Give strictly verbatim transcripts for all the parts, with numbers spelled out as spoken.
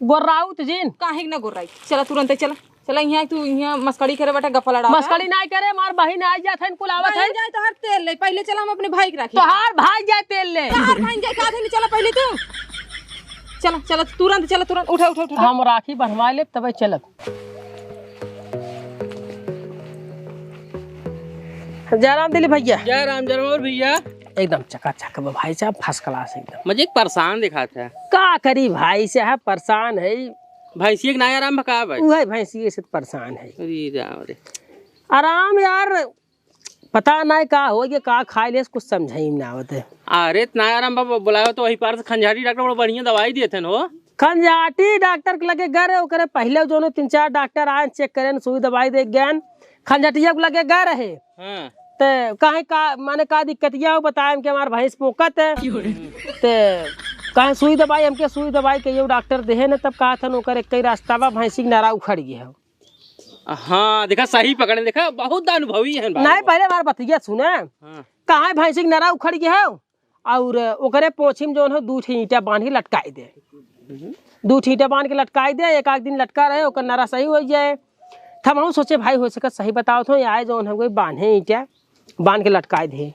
गोर्राउत जिन। काहे के ना गोर्राई? चला तुरंत चला। चला, यहाँ तू यहाँ मस्कड़ी करे बाटे, गप्पा लड़ा। मस्कड़ी नाहीं करे, हमार बहिन आई जात है, कुल आवत है। बहिन जाए तो हर तेल ले, पहले चला हम अपने भाई के राखी। तोहार भाई जाए तेल ले। तोहार भाई जाए, का थे, चला पहले तू। चला, चला, तुरंत चला, तुरंत उठा, उठा, उठा। हम राखी बंधवा लेब, तबे चलब। जय राम दिलीप भैया। जय राम, जय राम। और भैया? एकदम चकाचक बा भाई साहब, first class एकदम। मुझे एक परेशान दिखात है। का करी भाई साहब, परेशान है। भैंसिया के नाहीं आराम बा का भाई? उहे भैंसिया से परेशान है। अरे राम रे। आराम यार, पता नाहीं का होइ गए, का खाइ लेस, कुछ समझइ में ना आवत है। अरे, त नाहीं आराम बा, बुलायो तो वही पार से खंजाटी डॉक्टर बड़ा बढ़िया दवाई देत हन हो। खंजाटी डॉक्टर के लगे गए रहे, ओकरे पहिले जौन तीन चार डॉक्टर आए, check करेन, सुई दवाई दे गएन। खंजाटिया के लगे गए रहे। हाँ। ते कहे का, माने का दिक्कतिया हो, बताए हमके हमार भैंस पोकत है। ते कहे सुई दवाई, हमके सुई दवाई कहियो डॉक्टर देहे न, तब कहा था ओकर एक ही रास्ता बा, भैंसी के नरा उखड़ गया हो। हाँ, देखा, सही पकड़े, देखा, बहुत अनुभवी हैं भाई। नहीं, पहले हमार बतिया सुने। हाँ। कहाँ भैंसी के नरा उखड़ गया हो, और ओकरे पोछी में जौन हो, दू ठे ईंटा बांध के लटकाई दे। हम्म। दू ठे ईंटा बांध के लटकाई दे, एक आध दिन लटका रहे, ओकर नरा सही होइ जाए। त हमहूँ सोचे, भाई, हो सकत सही बतावत हो, आए जौन हो, कोई बांधे ईंटा, बांध के लटकाई दे।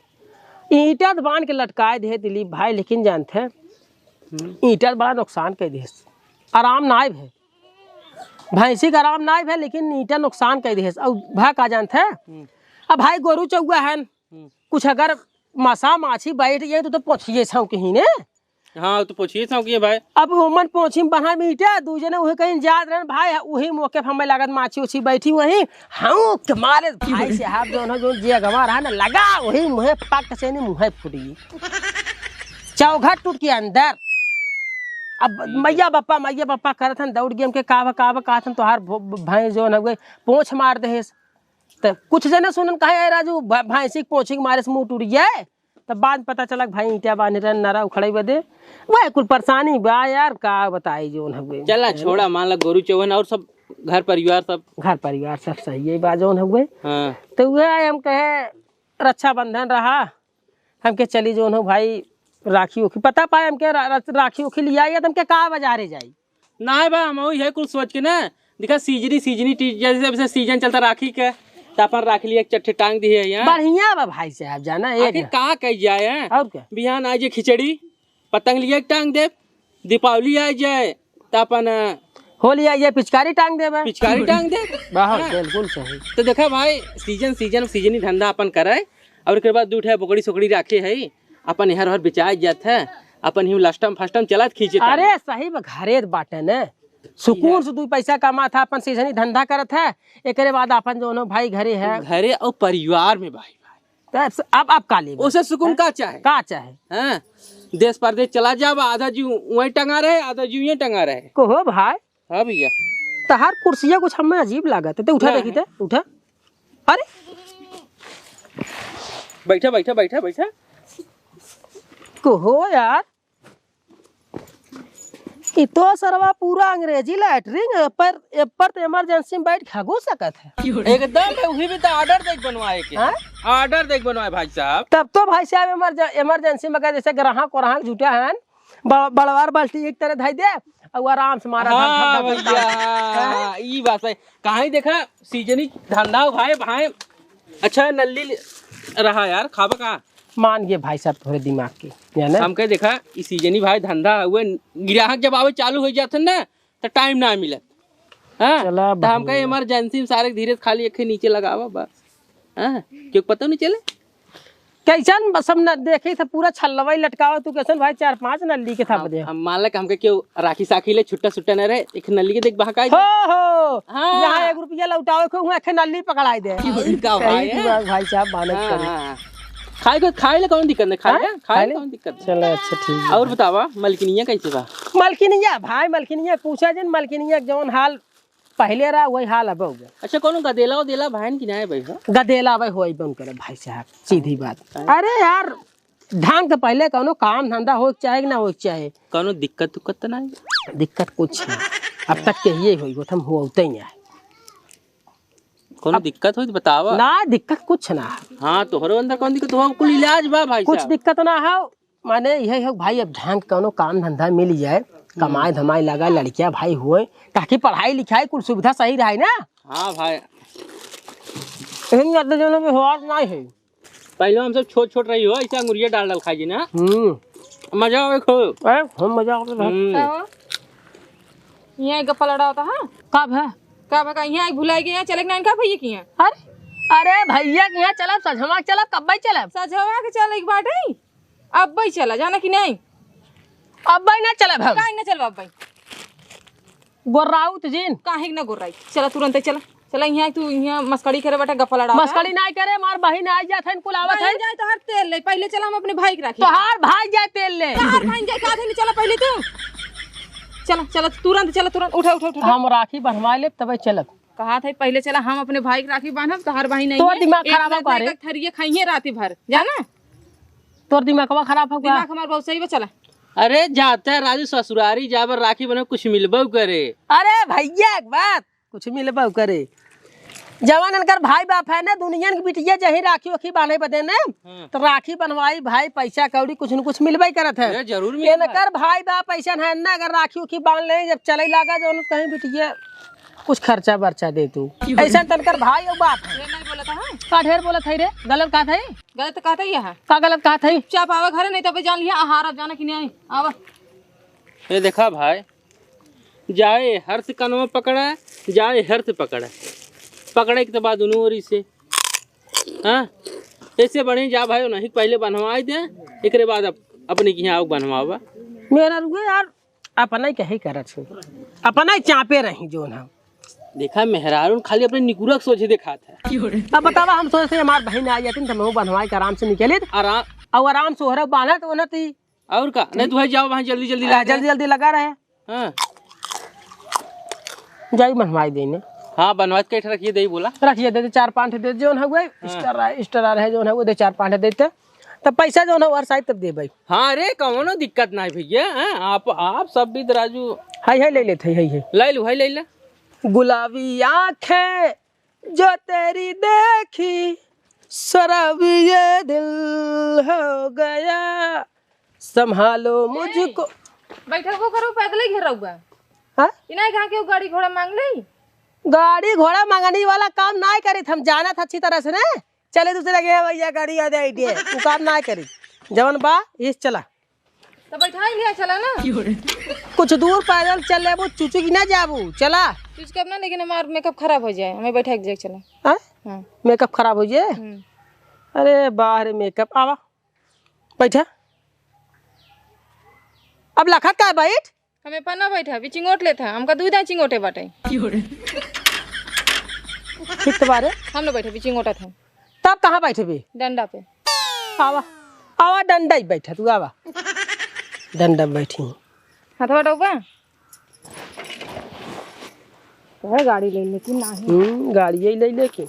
ईंटा त बांध के लटकाई दे, दिलीप भाई, लेकिन जानत है, हम्म। ईंटा त बड़ा नुकसान कर दे, आराम नाहीं भे। भैंसी का आराम नाहीं भे, लेकिन ईंटा नुकसान कर दिहे। और भा का जानत है? हम्म। अब भाई गोरू चौवा है, हम्म। कुछ अगर मासा माछी बैठ जाए तो, तो पोछिए छौंकी ही ने। हाँ, तो पोछिए छौंकी है भाई। अब ओमन पोछी में बन्हा ईंटा, दू जने उहे कहीं जात रहन भाई, उही मौके पर हमें लागत माछी उछी बैठी वहीं, हाँ, के मारे भाई साहब जौन हो, जौन जे अगवा रहा ना, लगा वही मुँहे पक से नहीं, मुँहे फूट गई। चौघट टूट के अंदर। अब हम्म। मैया बापा, मैया बापा करत हन, दौड़ गए हमके, का बा, का बा, कहत हन, तोहार भो-, भैंस जौन हउए, पोंछ मार देहेस। त कुछ जने सुनन कहे, "ए राजू, भ-, भैंसी के पोंछी के मारे से मुँह टूट गया।" त बाद में पता चला कि भाई ईंटा बांधे रहन, नरा उखड़े बदे। वह कुल परेशानी बा यार, का बताई जौन हउए। चला, छोड़ा, मान ला गोरू चौहन और सब घर परिवार सब। घर परिवार सब सही है बा जौन हउए। हाँ। त वह हम कहे, रक्षाबंधन रहा, हमके चली जौन हो भाई राखी ओखी, पता पाए हमके रा-, रा-, राखी ओखी लिया या त हमके का बाजारे जाई? नाहीं बा, हम वही है कुल सोच के ना, देखा सीजनी, सीजनी टी-, जैसे, जैसे सीजन चलता राखी के, त अपन राखी लिए एक चट्टे टांग दिए यहाँ। बढ़िया बा भाई साहब, जाना एक आखिर ना। का कही जाए हैं? और क्या? बिहान आ जे खिचड़ी, पतंग लिए टांग देब, दीपावली आ जाए, त अपन, अ, होली आ जाए, पिचकारी टांग देबे। पिचकारी टांग देब। वाह, हाँ। बिल्कुल सही। त देखा भाई, सीजन, सीजन, सीजनी धंधा अपन करे, और एकरे बाद दू ठे बोकड़ी सोकड़ी राखे है, अपन एहर ओहर बेचाए जात है, अपन ही लस्टम फस्टम चलत खींचे तानी। अरे, सही में घरे बाटे ने, सुकून से दू पैसा कमात है, अपन सीजनी धंधा करत है, एकरे बाद अपन जौन हो भाई घरे है। घरे और परिवार में भाई, भाई। त अब, अब का लेबे? ओसे सुकून हैं? का चाहे? का चाहे? हैं? देश परदेश चला जाब, आधा जीव वहीं टंगा रहे, आधा जीव यहीं टंगा रहे। को हो भाई? हाँ भैया। तहार कुर्सिया कुछ हमें अजीब लागत है। ते उठा ना देखी है। ते, उठा। अरे। बैठा, बैठा, बैठा, बैठा। को हो यार? ई तो सरवा पूरा अंग्रेजी लैट्रिन है, पर, पर तो इमरजेंसी में बैठ के हगो सकत है। एकदम है, वही भी तो order देख बनवाए के। हाँ? Order देख बनवाए भाई साहब। तब तो भाई साहब इमरज-, इमरजेंसी में अगर जैसे ग्राहक व्राहक जुटा है, ब-, बड़वार बाल्टी एक तरह धई दे, और आराम से मारा धक, धक, हाँ धक, धक, भैया, धक। हाँ, हाँ, ई बात है। कहीं देखा, सीजनी धंधा हो भाई, भाई। अच्छा, नल्ली ले-, रहा यार, खाबा का? मान गए भाई साहब तोहरे दिमाग के, जाने? हमके देखा, ई सीजनी भाई धंधा हुए, ग्राहक जब आवे चालू हो जात है ना, तो टाइम ना मिलत। हाँ? चला त हमका बबुआ। इमरजेंसी में सारे धीरे से खाली एक नीचे लगावा बस। हाँ? क्यों पता नहीं चले? कैसन बस हम न देखे थे, पूरा छल्लवा ही लटकावा तू, कैसन भाई चार पांच नल्ली के थाप हम, दे। हम मान ले कि हमके क्यों राखी साखी ले छुट्टा सुट्टा न रहे, एक नल्ली के देख बहकाई दे। हो, हो। हाँ। जहाँ एक रुपया लौटावे को, वहाँ एक नल्ली पकड़ाई दे। और का भाई सही है? बात भाई साहब, मानत हाँ, करी। हाँ, हाँ। खाए को, खाए ले कौन दिक्कत नहीं, खाए हाँ? ले, खाए खाए ले ले? कौन दिक्कत नहीं। चलो, अच्छा, ठीक है। और बतावा, मलकिनिया कैसे बा? मलकिनिया, भाई, मलकिनिया पूछा जिन, मलकिनिया के जौन हाल पहले रहा, वही हाल अब हो गया। अच्छा, कोनो गदेला उदेला भाई कि नहीं भाई हो? गदेला भाई होई बन करे भाई साहब, सीधी बात। हाँ। अरे यार, ढंग के पहले कौनो काम धंधा हो के चाहे कि ना हो के चाहे। कौनो दिक्कत उक्कत तो नहीं? दिक्कत कुछ नहीं। अब तक के ये होई, हम होते ही है। कोनो अब दिक्कत होई तो बतावा। ना, दिक्कत कुछ ना है। हाँ, तोहरे अंदर कौन दिक्कत हो? कुल इलाज बा भाई कुछ साहब। दिक्कत ना है, माने यही है भाई, अब ढंग के कौनो काम धंधा मिल जाए, कमाई धमाई लगा, लड़किया भाई होए, ताकि पढ़ाई लिखाई कुल सुविधा सही रहे ना। हाँ भाई। एहन जाते जौन अभी होत नाहीं है। पहिले हम सब छोट छोट रही हो, ऐसे अंगुरिया डाल डाल खाई जी ना। हम्म। मजा आवे खूब। अरे, खूब मजा आवे भाई। हम्म। का हो? यहाँ एक गप्पा लड़ावत है? कब है? कब है का? यहाँ एक भुलाई गए, यहाँ चले के नाहीं का भैया के यहाँ? अरे, अरे भैया के यहाँ चलब, सझवा के चलब, कब्बे चलब? सझवा के चले के बाटे, अब्बे चला, जाना कि नाहीं? अब्बे ना चलब हम। काहे ना चलब अब्बे? गोर्राउत जिन। काहे के ना गोर्राई? चला तुरंते चला। चला, यहाँ तू यहाँ मस्कड़ी करे बाटे, गप्पा लड़ावत है। मस्कड़ी नाहीं करे, हमार बहिन आई जात है, कुल आवत है। बहिन जाए तो हर तेल ले, पहिले चला हम अपने भाई के राखी। तोहार भाई जाए तेल ले। तोहार भाई जाए, का थे, चला पहिले तू। चला, चला, तुरंत चला, तुरंत, उठा, उठा, उठा, उठा। हम राखी बंधवा लेब, तबे चलब। कहा थे, पहिले चला हम अपने भाई के राखी बांधब, तोहार भाई नहीं तोर है। दिमाग एक खराब है मिनट में का रे? एक एक थरिये खाइए रात भर, जाना? तोर दिमागवा खराब हो का? दिमाग हमार बहुत सही बा, चला। अरे जाते राजू ससुरारी जाबर राखी बने कुछ मिलबो करे। अरे भैया एक बात, कुछ मिलबो करे। जवन इनकर भाई बाप है ना, दुनिया के बिटिया जही राखी ओखी बांधे बदे ने, हाँ। तो राखी बनवाई भाई, पैसा कौड़ी कुछ न कुछ मिलबे करत है। अरे जरूर मिलबे। इनकर भाई बाप ऐसा है ना, अगर राखी ओखी बांध ले, जब चले लागा जौन कहीं बिटिया कुछ खर्चा बर्चा दे तू। ऐसा तनकर भाई और बाप है। ढेर नहीं बोलत है। का ढेर बोलत है रे? गलत कहत है। गलत कहत है यहाँ। का गलत कहत है? चुपचाप आवा घरे, नहीं तो अबे जान लिया, आहार अब जाना कि नहीं आवा। ये देखा भाई, जाए हर्ष कनवा पकड़ा, जाए हर्ष पकड़ा, पकड़े के तो बाद दोनों ओरी से, हाँ, ऐसे बढ़े जा भाई, नहीं पहले बनवाई दे, एकरे बाद अप-, अपने के यहाँ आउ बनवावा। मेहरारुए यार, अपना ही कहे करत हो, अपना ही चापे रही जोन हम। देखा, मेहरारून खाली अपने निकुरक सोचे देखात है। अब बतावा, हम सोचे हमार बहिन आ जाती न, तो हम बनवाए के आराम से निकलित। आराम। और आराम से ओहरा बान्हत ओन्हत ही। और का? नहीं तो भाई जाओ वहाँ जल्दी जल्दी आ, लगा जल्दी रहे। जल्दी लगा रहे। हाँ। जाई बनवाई देने। हाँ, बनवाई के रखिए दे बोला। रखिए दे दे, चार पाँच दे दे, जोन हउए, हाँ। Star आ, Star आ रहे जोन हउए, दे चार पाँच दे दे। तब पैसा जोन हउ हर साइड तब देबै। हाँ रे, कौनो दिक्कत नाहीं भैया, हाँ, आप, आप सब भी राजू। हाय, हाय, ले लेत है, हाय, हाय। ले लू, हाय, ले ले। गुलाबी आँखें जो तेरी देखी, शराबी ये दिल हो गया, संभालो मुझको। बैठबो करो, पैदल ही घर रहुआ। हाँ? इना कहाँ के गाड़ी घोड़ा मांग ले? गाड़ी घोड़ा मांगनी वाला काम नाहीं करित, हम जानत अच्छी तरह से ना। चले दूसरे लगे, "हे भैया, गाड़ी आ जाए दे।" उ काम नाहीं करित। जवन बा, इस चला। तो बैठाई लिया, चला ना। कुछ दूर पैदल चल लेबू, चुचुक ना जाबू, चला। चुचुक ना, लेकिन हमार makeup खराब हो जाए, हमें बैठा के जाए, चला। हाँ? हाँ। Makeup खराब हो जाए? हम्म। अरे बाह रे makeup, आवा, बैठा। अब लखत का है, बैठ। हमें पन्ना बैठा, अभी चिंगोट लेत है, हमका दुइ दाई चिंगोटे बाटे। ठीक तो बारे। हम लोग बैठे, अभी चिंगोटत है। तब कहाँ बैठबे? डंडा पे। आवा, आवा डंडा ही बैठा तू, आवा। डंडा पे बैठी। हाथवा डौबा। वह गाड़ी ले लेकिन नाही। हम्म, गाड़ी यही ले लेके।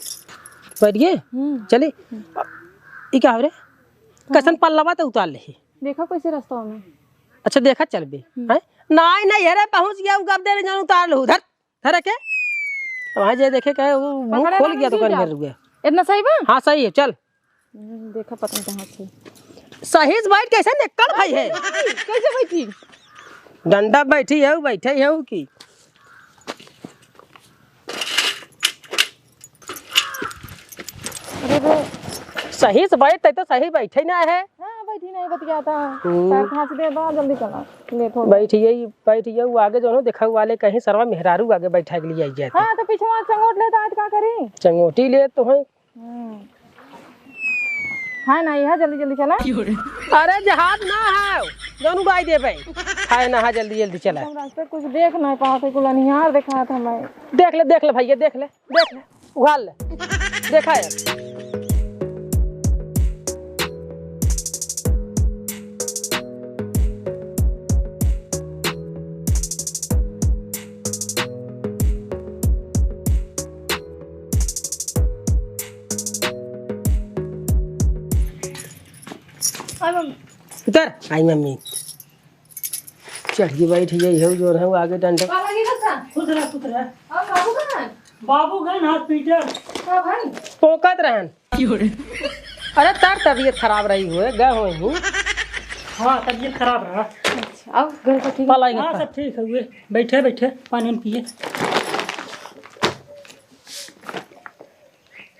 बैठ गए? हम्म। चली। ई का हो रे? कहाँ? कैसन पल्लवा तो उतार ले। देखा कैसे रास्ता में। अच्छा, देखा चलबे। हम्म। हैं? नाहीं, नाहीं, अरे पहुँच गया, उ गप दे रहे, जान उतार लो, धर। धर के। वहाँ जे देखे कहे, वो मुंह पकड़े खोल ना गया तो नहीं कर जा। मेरे रुके। इतना सही बा? हाँ, सही है, चल। हम्म, देखा पता नहीं कहाँ से। सही से बैठ, कैसे निकल भाई है? कैसे बैठी? डंडा बैठी है, बैठे है कि? अरे रे। सही से बैठ, तै तो सही बैठे ना है। हाँ, बैठी नहीं बतियाता। हम्म। पैर खाँच दे बा, जल्दी चला। लेट हो गया। बैठ गई, बैठ गई, वो आगे जो है ना, देखा वाले कहीं सरवा मेहरारू आगे बैठा के लिए आई जाते। हाँ, तो पीछे वहाँ चंगोट लेता है, तो का करी? चंगोटी ले तो है। हम्म। हाँ ना, यह जल्दी जल्दी चला। अरे जहाज ना है, दोनों गाय देबे। खाए ना है, जल्दी जल्दी चला। हम रास्ते कुछ देख नहीं पाते, कुल अनिहार दिखात हमें। देख ले, देख ले भैया, देख ले, देख ले, उघार ले। देखा है। हाँ, मम्मी। उतर। आई मम्मी। चढ़ के बैठ गई हो, जो है वो आगे डंडा। बाबा की कसम। खुश रह, खुश रह। और बाबू कहाँ है? बाबू गए ना हॉस्पिटल। हाँ भाई। पोकत रहन। अरे, तार तबीयत खराब रही हुए, गए हुए ही। हाँ, तबीयत खराब रहा। आओ, घर का ठीक? पाला ही हाँ, गप्पा। सब ठीक है, हुए बैठे बैठे पानी उन पिए।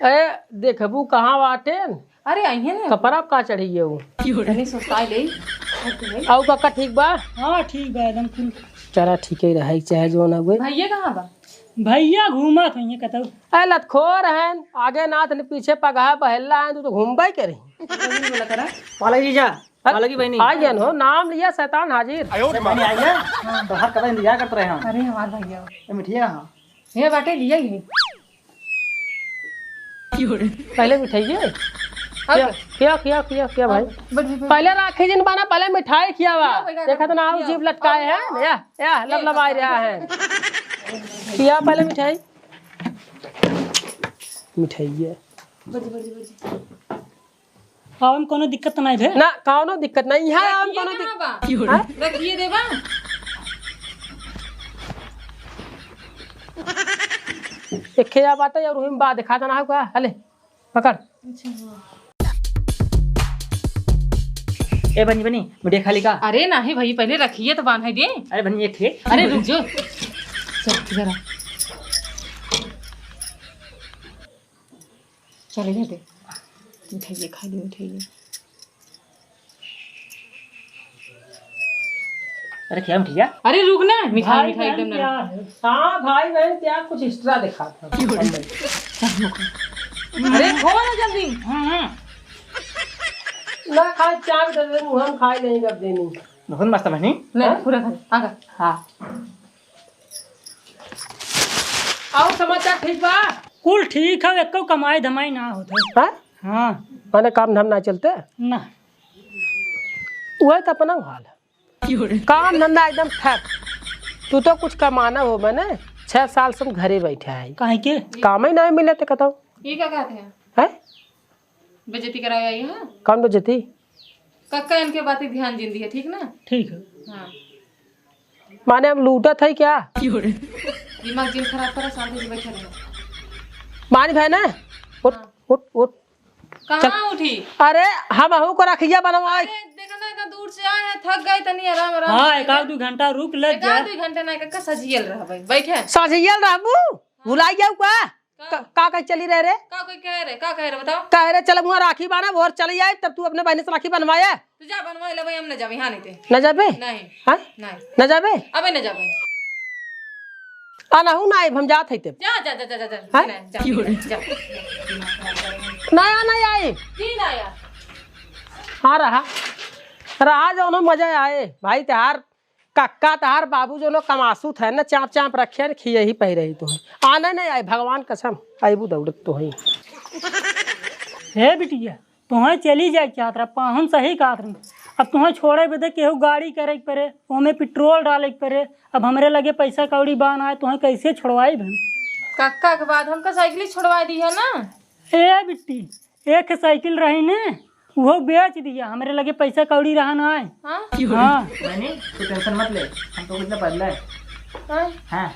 ए, देखबू कहाँ बाटेन? अरे, आई है ना। कपड़ा का चढ़ी गया वो? तनी सुस्ताई ले। आऊ काका ठीक बा? हाँ, ठीक बा, एकदम कुल। चला, ठीक ही रहे, चाहे जो ना हुए। भैया कहाँ बा? भैया घूमत होइए कतऊ। ए, लतखोर हन, आगे नाथ न पीछे पगहा बहेला हन, तू तो घूमबे करी। कतऊ बोला करा। पाला जी जा। अरे, पाला की बहनी। आ गया हो, नाम लिया शैतान हाजिर। अरे बहनी, आई है? हाँ। तो हर कदम इंतजार करते रहे हम। अरे, हमार भैया। ए, मिठिया, हाँ। ये बाटे लिया ही। पहले मिठाई है। अब क्या, क्या, क्या, क्या, क्या भाई? अब, बस, बस, बस। पहले राखी जिन बना, पहले मिठाई खियावा। खियाओ, भैया, देखा तो ना, आओ खियाओ। जीभ लटकाए हैं। या, या, लब लब आ रहा है। खिया पहले मिठाई। मिठाई है। बस, बस, बस। आवे में कोनो दिक्कत नाई भे? ना, कोनो दिक्कत नाई। यहाँ आवे में कोनो दिक्कत। हाँ? रखिए देबा। एक खेया बाटे और वही में बा दिखा देना है का? हले, पकड़। अच्छा, हाँ। ए बनी, बनी, मुझे खाली का? अरे नाही भाई, पहले रखिए तो बांध है दे। अरे बनी, एक थे। अरे रुक जो। चल, जरा। चले जाते। मिठाइए खा ली, मिठाइए। अरे क्या मिठाइया? अरे रुक ना, मिठाई, भाई मिठाई बहन एकदम नरम। प्यार है। हाँ, भाई बहन प्यार कुछ extra दिखा था। अरे खो ना जल्दी। हम्म, हम्म। ना खाए, चाप दे दे, मुँह में खाए नहीं कर देनी। बहुत मस्त बनी। ले, हाँ? पूरा खा ले, आगा। हाँ। और समाचार ठीक बा? कुल ठीक है, एको कमाई धमाई ना होत है। हाँ? हाँ। माने काम धाम ना चलते? ना। वह तो अपना हाल है। काम धंधा एकदम ठप। तू तो कुछ कमाना हो, मैंने छह साल से हम घरे बैठे हैं। काहे के? काम ही नहीं मिले तो कतौ। ये का कहते हैं? हैं? बेइज्जती करावे आई है? कौन बेइज्जती? कक्का इनके बात ध्यान जिन दिया, ठीक ना? ठीक है। हाँ। माने हम लूटत है क्या? दिमाग जिन खराब करा, शांति से बैठे रहो। मानी भाई ना, उठ, हाँ। उठ, उठ। कहाँ चल। उठी? अरे, हम अहू को रखिया बनवाए। अरे, देखा ना, इतना दूर से आए हैं, थक गए, तनी आराम, आराम हाँ, से एक आध दू घंटा रुक ले एक जा। आध दू घंटा ना, कक्का सजियल रहबे, बैठे। सजियल रहबू? भुलाई जाऊ का? का? का, का कहे चली रहे रे? का कोई कहे रे? का कहे रे, बताओ? कहे रे, चल, वहाँ राखी बांधब और चली आए, तब तू अपने बहन से राखी बनवाए। तू जा बनवाए ले भाई, हम न जाबे, हाँ नहीं ते। न जाबे? नहीं। हाँ? नहीं। न जाबे? अबे न जाबे। आ, नहू ना आइब, हम जात है ते। जा, जा, जा, जा, जा, जा। हाँ? नहीं, जा, जा। ना, ना आइब। जी ना आया। हाँ, रहा। रहा जौनो मजा आए। भाई, त्योहार कक्का तहार बाबू जौनो कमासुत है न, चाँप चाँप रखे न, खियही पै रही तो है। आने नहीं आई, भगवान कसम, आइबू दौड़त तो है। हे बिटिया, तुहें चली जाए के चाहत रहा, पाहुन सही कहत रही। अब तुहें छोड़े बदे केहू गाड़ी करे के परे, ओमे पेट्रोल डाले के परे। अब हमरे लगे पैसा कौड़ी बा ना, तुहें कैसे छोड़वाई हम? कक्का के बाद हमका साइकिल ही छोड़वा दी है ना। ए बिट्टी, एक साइकिल रही ने, उहो बेच दिया, हमरे लगे पैसा कौड़ी रहा ना है। हाँ? हाँ। बहनी, तू tension मत ले, हम तो कुछ ना बदला है। हाँ? हाँ।